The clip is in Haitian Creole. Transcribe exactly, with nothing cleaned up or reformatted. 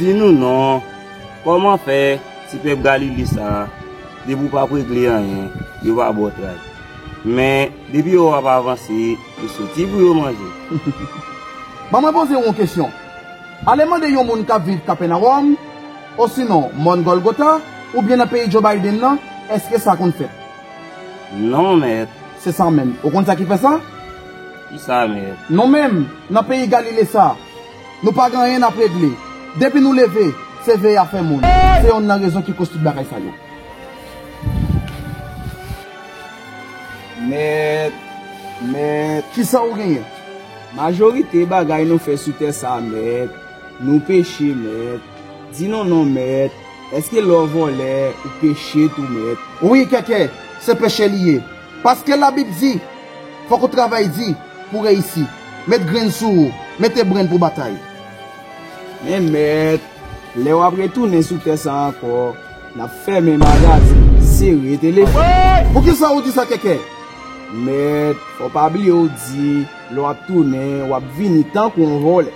Di nou non, kòman fè ti pèp Galile sa a, depi w p ap regle anyen, yo pa ba w tray? Men, depi yo wè w ap avanse, yo soti pou yo manje. Ban mwen poze w yon kesyon. Ale mande yon moun k ap viv Kapènawòm, osinon Mòn Gòlgota, oubyen nan peyi Joe Biden nan, èske sa konn fèt? Non, mèt. Se sa menm. Ou konn sa ki fè sa? Kisa, mèt? Nou menm, nan peyi Galile sa, nou pa gen anyen n ap regle. Depi nou leve, se veye afè moun. Se yonn nan rezon ki koz tout bagay sa yo. Mèt, mèt. Kisa ou genyen? Majorite bagay nou fè sou tè sa, mèt. Nou peche, mèt. Di non non, mèt. Èske lè w vòlè, ou peche tou, mèt? Wi, kèkè, se peche li ye. Paske Labib di, fòk ou travay di pou reyisi. Met grenn sou ou, mete brenn pou batay. Men mèt, lè w ap retounen sou tè sa ankò, n ap fèmen magazen, sere telefòn. Poukisa ou di sa, kèkè? Mèt, fò w pa bliye w di, lè w ap tounen, w ap vini tankou yon vòlè.